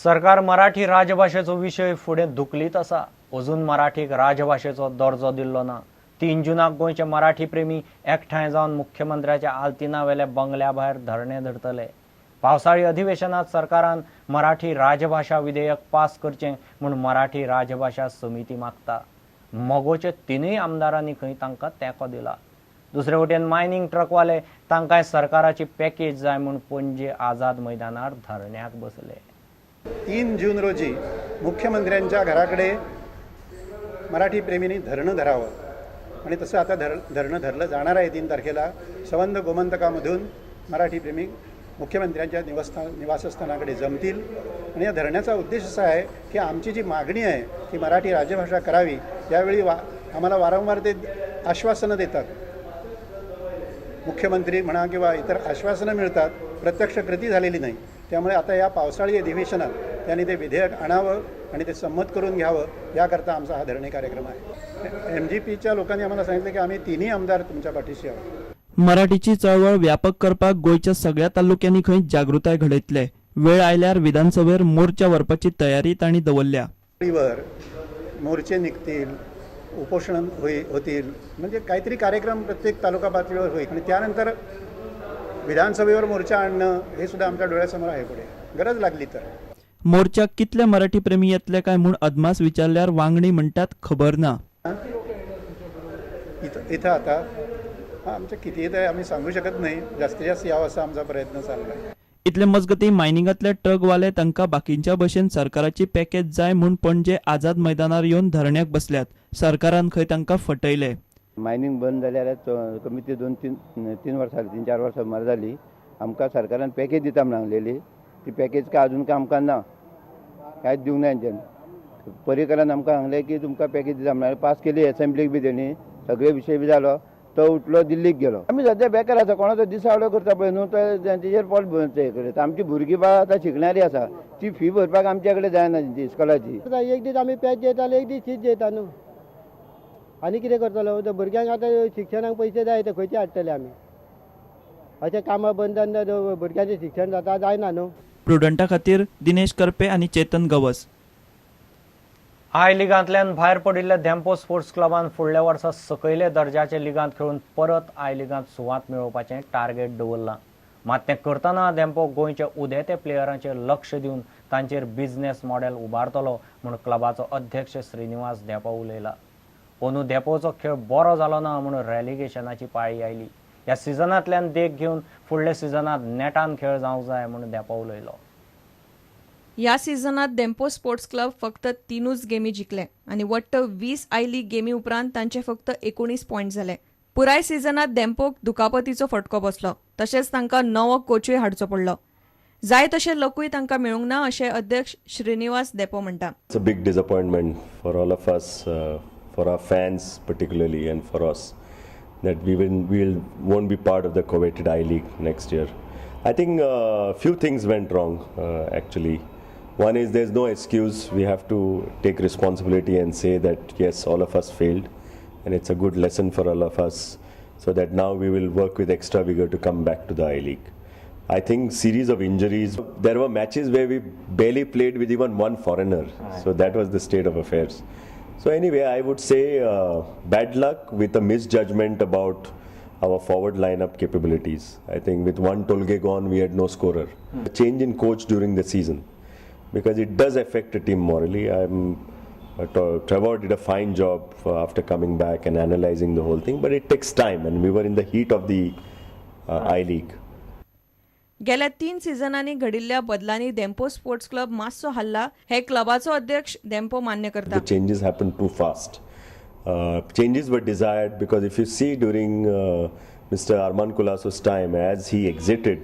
सरकार मराठी राजभाशेचो विशय फुडें धुकलीत आसा. अजून मराठीक राजभाशेचो दर्जो दिल्लो ना. 3 जूनाक गोंयचे मराठी प्रेमी एकठांय जावन मुख्यमंत्र्याच्या आल्तिना वेल्या बंगल्या भायर धरणें धरतले. पावसाळी अधिवेशनात सरकारान मराठी राजभाशा विधेयक पास करचें म्हूण मराठी राजभाशा समिती मागता. मगोचे 3 आमदारांनी खंय तांकां तेंको दिला. दुसरे वटेन मायनिंग ट्रकवाले तांकांय सरकाराची पॅकेज जाय म्हूण पणजे आझाद मैदानार धरण्याक बसले. 3 जून रोजी मुख्यमंत्र्यांच्या घराकडे मराठी प्रेमींनी धरणं धरावं आणि तसं आता धरणं धरलं जाणार आहे. 3 तारखेला संबंध गोमंतकामधून मराठी प्रेमी मुख्यमंत्र्यांच्या निवासस्थानाकडे जमतील आणि या धरण्याचा उद्देश असा आहे की आमची जी मागणी आहे की मराठी राजभाषा करावी, यावेळी आम्हाला वारंवार ते आश्वासनं देतात, मुख्यमंत्री म्हणा किंवा इतर आश्वासनं मिळतात, प्रत्यक्ष कृती झालेली नाही. त्यामुळे आता या पावसाळी अधिवेशनात त्यांनी ते विधेयक आणावं आणि ते संमत करून घ्यावं, याकरता आमचा हा धरणे कार्यक्रम आहे. MGPच्या लोकांनी आम्हाला सांगितलं की आम्ही 3 आमदार तुमच्या पाठीशी आहोत. मराठीची चळवळ व्यापक करपाक गोंयच्या सगळ्या तालुक्यांनी खंय जागृताय घडयतले. वेळ आयल्यार विधानसभेर मोर्चा व्हरपाची तयारी तांणी दवरल्या. मोर्चे निघतील, उपोषण होतील, म्हणजे काहीतरी कार्यक्रम प्रत्येक तालुका पातळीवर होईल आणि त्यानंतर विधानसभेवर मोर्चा आणणं हे सुद्धा आमच्या डोळ्यासमोर आहे. पुढे गरज लागली तर मोर्चाक कितले मराठी प्रेमी येतले काय म्हूण अदमास विचारल्यार वांगडी म्हणटात खबर ना. इथं आता आमच्या किती येत आहे आम्ही सांगू शकत नाही, जास्तीत जास्त यावं असा आमचा प्रयत्न चालला आहे. इतले मजगती मायनिंगांतले ट्रकवाले तांकां बाकींच्या भशेन सरकाराची पॅकेज जाय म्हूण पणजे आझाद मैदानार येवन धरण्याक बसल्यात. सरकारान खंय तांकां फटयले. मायनिंग बंद जाल्यार कमी ते 2-3 वर्सां 3-4 वर्सां सुमार जाली. आमकां सरकारान पॅकेज दिता म्हण सांगलेली, ती पॅकेज काय अजून काय आमकां ना, कांयच दिवंक ना तेंच्यांनी. पर्रीकरान आमकां सांगलें की तुमकां पॅकेज दिता म्हळ्यार पास केली एसेंब्लीक बी तेणी, सगळे विशय बी जालो, तो उठलो दिल्लीक गेलो. आमी सद्या बेकार आसा, कोणाचो दिसावडो करता पळय न्हू, तो तेंचेर पोट भरून करता. आमची भुरगीं बाळां आतां शिकणारी आसा, ती फी भरपाक आमच्या कडेन जायना तेंची इस्कोलाची. एक दीस आमी पेज जेयताले, एक दीस शीत जेयता न्हू, आनी कितें करतलो? भुरग्यांक आतां शिक्षणाक पयशे जाय, ते खंयचे हाडटले आमी? अशें कामां बंद भुरग्यांचें शिक्षण जाता जायना न्हू. प्रुडंटा खातीर दिनेश करपे आनी चेतन गवस. I लिगांतल्यान भायर पडिल्ल्या धेंपो स्पोर्ट्स क्लबान फुडल्या वर्सा सकयल्या दर्जाच्या लिगांत खेळून परत I लिगांत सुवात मेळोवपाचें टार्गेट दवरलां. मात तें करतना धेंपो गोंयच्या उदेते प्लेयरांचेर लक्ष दिवन तांचेर बिझनेस मॉडेल उबारतलो म्हूण क्लबाचो अध्यक्ष श्रीनिवास धेंपो उलयला. अंदू धेंपोचो खेळ बरो जालो ना म्हूण रेलिगेशनाची पाळी आयली. ह्या सिजनांतल्यान देख घेवन फुडल्या सिजनांत नेटान खेळ जावंक जाय म्हूण धेंपो उलयलो. ह्या सिजनात धेंपो स्पोर्ट्स क्लब फक्त 3 गेमी जिखले आनी वट्ट 20 I league गेमी उपरांत तांचे फक्त 19 पॉयंट जाले. पुराय सिजनात धेंपोक दुखापतीचो फटको बसलो, तशेंच तांकां नवो कोचूय हाडचो पडलो. जाय तशें लकूय तांकां मेळूंक ना अशें अध्यक्ष श्रीनिवास धेंपो म्हणटा. It's a big disappointment for all of us, for our fans particularly and for us, that we won't be part of the coveted I League next year. I think few things went wrong actually. One is there's no excuse. We have to take responsibility and say that yes, all of us failed, and it's a good lesson for all of us, so that now we will work with extra vigor to come back to the I League. I think series of injuries. There were matches where we barely played with even one foreigner, so that was the state of affairs. So anyway, I would say bad luck with a misjudgment about our forward lineup capabilities. I think with one Tolge gone, we had no scorer. A change in coach during the season, because it does affect a team morally. Trevor did a fine job after coming back and analyzing the whole thing, but it takes time, and we were in the heat of the I League. गेल्या 3 सिजनांनी घडिल्ल्या बदलांनी Dempo sports club मातसो हल्ला हे क्लबाचो अध्यक्ष धेंपो मान्य करता. The changes happened too fast. Changes were desired because if you see during Mr. Armand Colaco's time, as he exited,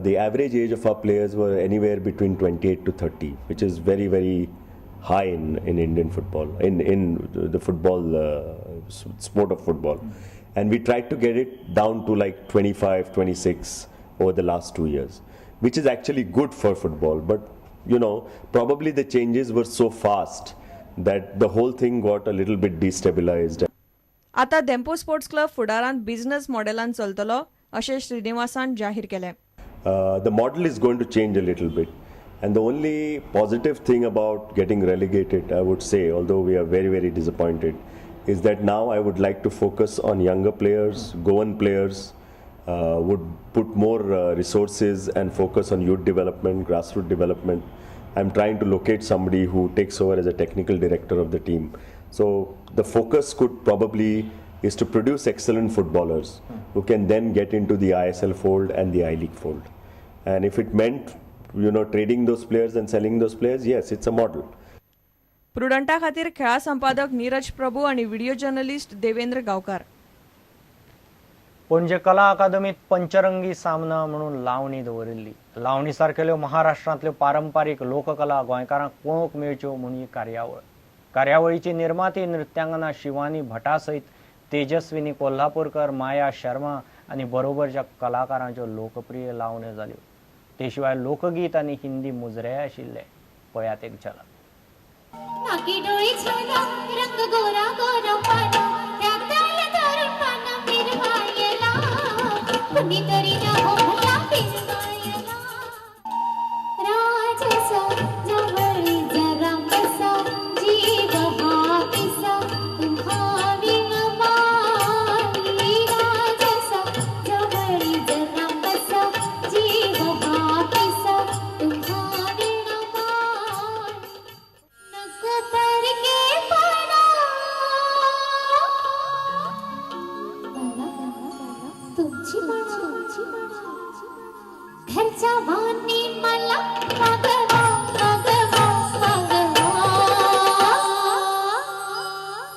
the average age of our players were anywhere between 28 to 30, which is very, very high in Indian football, in the football, sport of football. And we tried to get it down to like 25, 26 over the last 2 years, which is actually good for football. But, you know, probably the changes were so fast that the whole thing got a little bit destabilized. आता Dempo sports club फुडारांत business मॉडेलान चलतलो अशें श्रीनिवासान जाहीर केलें. The model is going to change a little bit. And the only positive thing about getting relegated, I would say, although we are very, very disappointed, is that now I would like to focus on younger players, Goan players, would put more resources and focus on youth development, grassroots development. I'm trying to locate somebody who takes over as a technical director of the team. So the focus could probably is to produce excellent footballers who can then get into the ISL fold and the I-League fold. And if it meant, trading those players and selling those players, yes, it's a model. प्रुडंटा खातीर खेळा संपादक नीरज प्रभू आनी video journalist Devendra गांवकार. पणजे कला अकादमीत पंचरंगी सामना म्हणून लावणी दवरिल्ली. लावणी सारकेल्यो महाराष्ट्रांतल्यो पारंपारीक लोककला गोंयकारांक पळोवंक मेळच्यो म्हूण ही कार्यावळ. कार्यावळीची निर्माती नृत्यांगना शिवानी भटा सयत तेजस्विनी कोल्हापूरकर, माया शर्मा आनी बरोबरच्या कलाकारांच्यो लोकप्रिय लावण्यो जाल्यो. ते शिवाय लोकगीत आनी हिंदी मुजरेय आशिल्ले. पळयात एक झलक. नाकी डोळी छाना, रंग गोरा गोरा पाना, त्यात तरुण पाना मिरवायला, कुणीतरी ना हो भला फिरवायला. राजसा जवळी जरा बसा, जीव हा पिसा, तुम्हा विनवाई. राजसा जवळी जरा बसा, जीव हा पिसा, तुम्हा विनवाई. नको परकेपणा, तुमची घरच्या वाणी मला मागवा मागवा मागवा,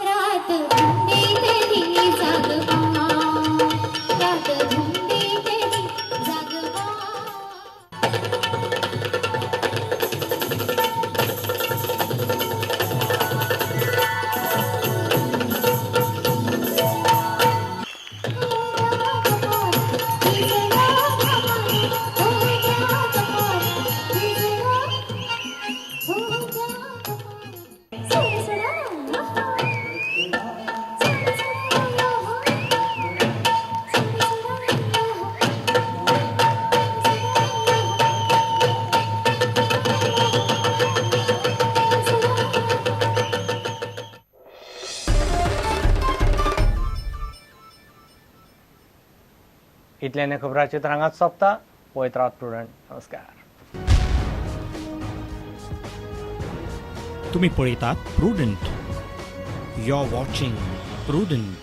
रात धुंदी तरी जागवा, रात धुंदी तरी जागवा. इतल्याने खबराचित्र हांगाच सोंपता. पळयत रावात प्रुडंट. नमस्कार. तुम्ही पळयतात Prudent. You are watching Prudent.